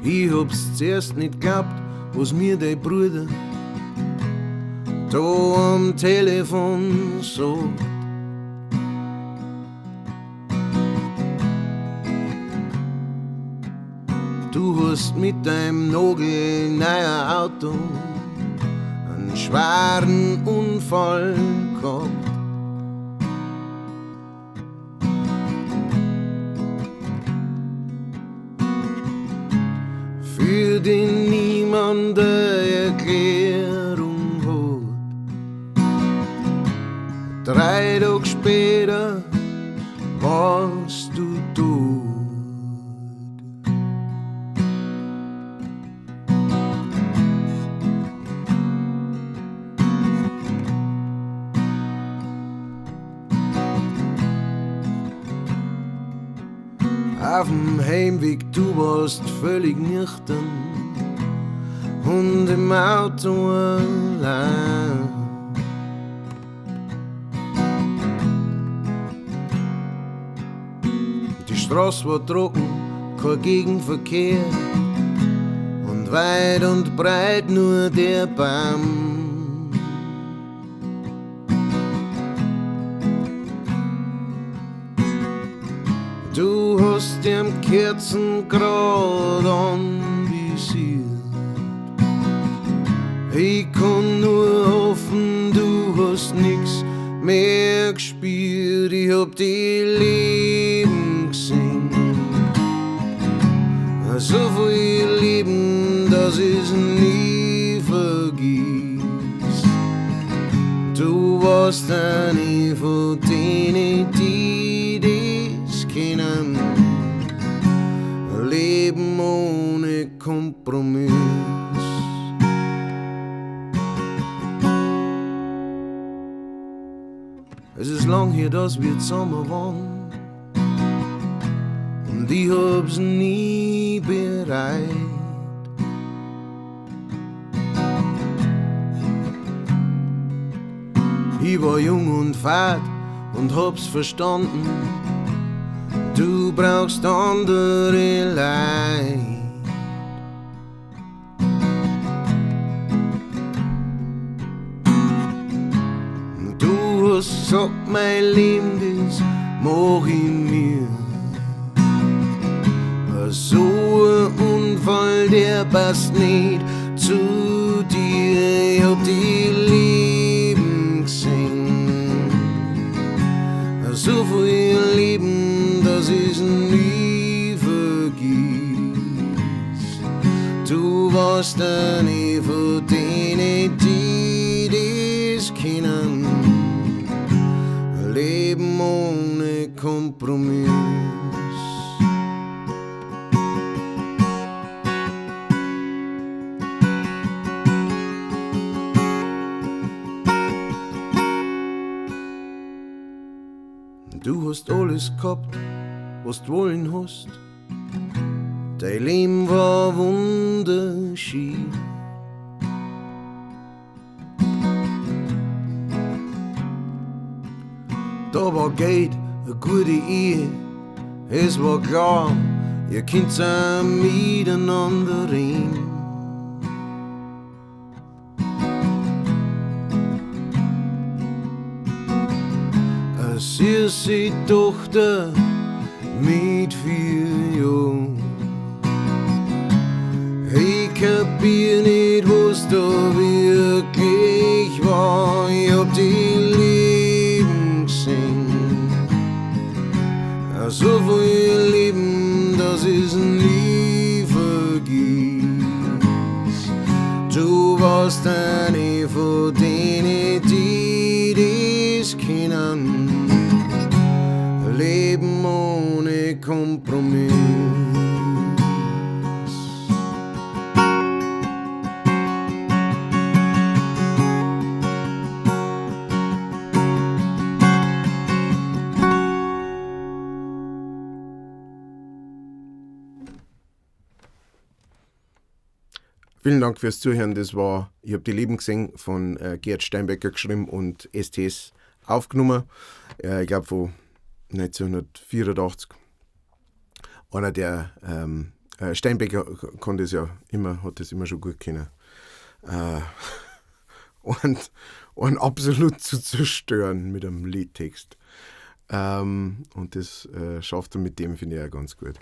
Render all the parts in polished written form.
Ich hab's zuerst nicht glaubt, was mir dein Bruder da am Telefon sagt. Du hast mit deinem nagelneuen Auto einen schweren Unfall gehabt. Für den niemand eine Erklärung hat. 3 Tage später warst du tot. Auf dem Heimweg, du warst völlig nüchtern und im Auto allein. Die Straße war trocken, kein Gegenverkehr und weit und breit nur der Baum. Du hast dem Kerzen grad anvisiert. Ich kann nur hoffen, du hast nix mehr gespürt. Ich hab die Leben gesehen. So viel Leben, dass ich's nie vergiss. Du warst eine von denen, die das kennen. Leben ohne Kompromiss. Es ist lang her, dass wir zusammen waren und ich hab's nie bereut. Ich war jung und fad und hab's verstanden. Du brauchst andere Leid. Du hast gesagt, mein Leben, das mach ich mir. So ein Unfall, der passt nicht zu dir. Ich hab die Leben gesehen. So viel Leben, dass ich's nie vergiss. Du warst eine von denen, die das kennen. Leben ohne Kompromiss. Du hast alles gehabt, was du wollen hast. Dein Leben war wunderschön. Da war Geld, eine gute Ehe, es war klar, ihr könnt auch miteinander reden. Eine süße Tochter mit 4 Jahren. Ich kapier nicht, was da wirklich war. Ich hab die Leben gesehen. So viel Leben, dass ich's nie vergiss. Du warst eine von denen, die das kennen. Leben ohne Kompromiss. Vielen Dank fürs Zuhören. Das war Ich hab die Leben gesehen von Gerd Steinbecker geschrieben und STS aufgenommen. Ich glaub von 1984. Einer der Steinbecker kann das ja immer, hat das immer schon gut können. Und absolut zu zerstören mit einem Liedtext. Und das schafft er mit dem, finde ich, auch ganz gut.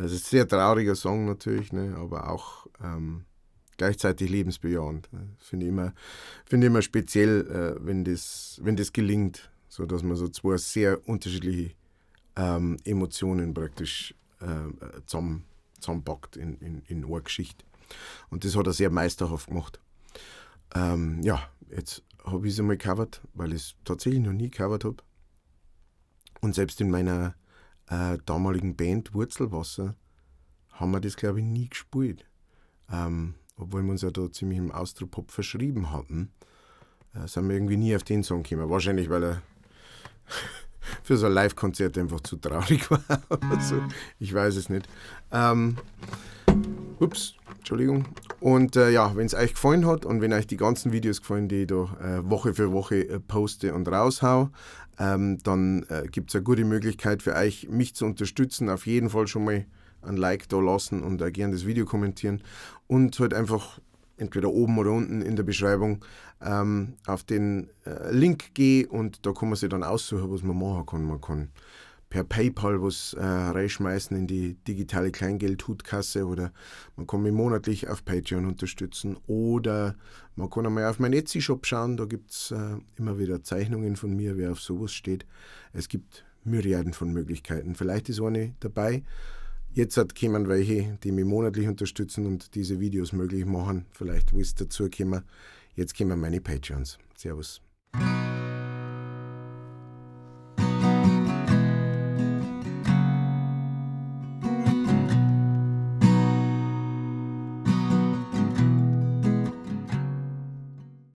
Es ist ein sehr trauriger Song natürlich, ne, aber auch gleichzeitig lebensbejahend. Finde ich immer speziell, wenn das gelingt, so dass man so zwei sehr unterschiedliche Emotionen praktisch zusammenpackt in eine Geschichte. Und das hat er sehr meisterhaft gemacht. Ja, jetzt habe ich es einmal gecovert, weil ich es tatsächlich noch nie gecovert habe. Und selbst in meiner damaligen Band Wurzelwasser haben wir das, glaube ich, nie gespielt. Obwohl wir uns ja da ziemlich im Austropop verschrieben hatten, sind wir irgendwie nie auf den Song gekommen. Wahrscheinlich, weil er für so ein Live-Konzert einfach zu traurig war oder so. Ich weiß es nicht. Ups, Entschuldigung. Und ja, wenn es euch gefallen hat und wenn euch die ganzen Videos gefallen, die ich da Woche für Woche poste und raushau, dann gibt es eine gute Möglichkeit für euch, mich zu unterstützen. Auf jeden Fall schon mal ein Like da lassen und auch gerne das Video kommentieren und halt einfach entweder oben oder unten in der Beschreibung auf den Link gehen und da kann man sich dann aussuchen, was man machen kann. Man kann per PayPal was reinschmeißen in die digitale Kleingeldhutkasse oder man kann mich monatlich auf Patreon unterstützen oder man kann einmal auf meinen Etsy-Shop schauen, da gibt es immer wieder Zeichnungen von mir, wer auf sowas steht. Es gibt Myriaden von Möglichkeiten. Vielleicht ist eine dabei. Jetzt kommen welche, die mich monatlich unterstützen und diese Videos möglich machen. Vielleicht willst du dazu kommen. Jetzt kommen meine Patreons. Servus.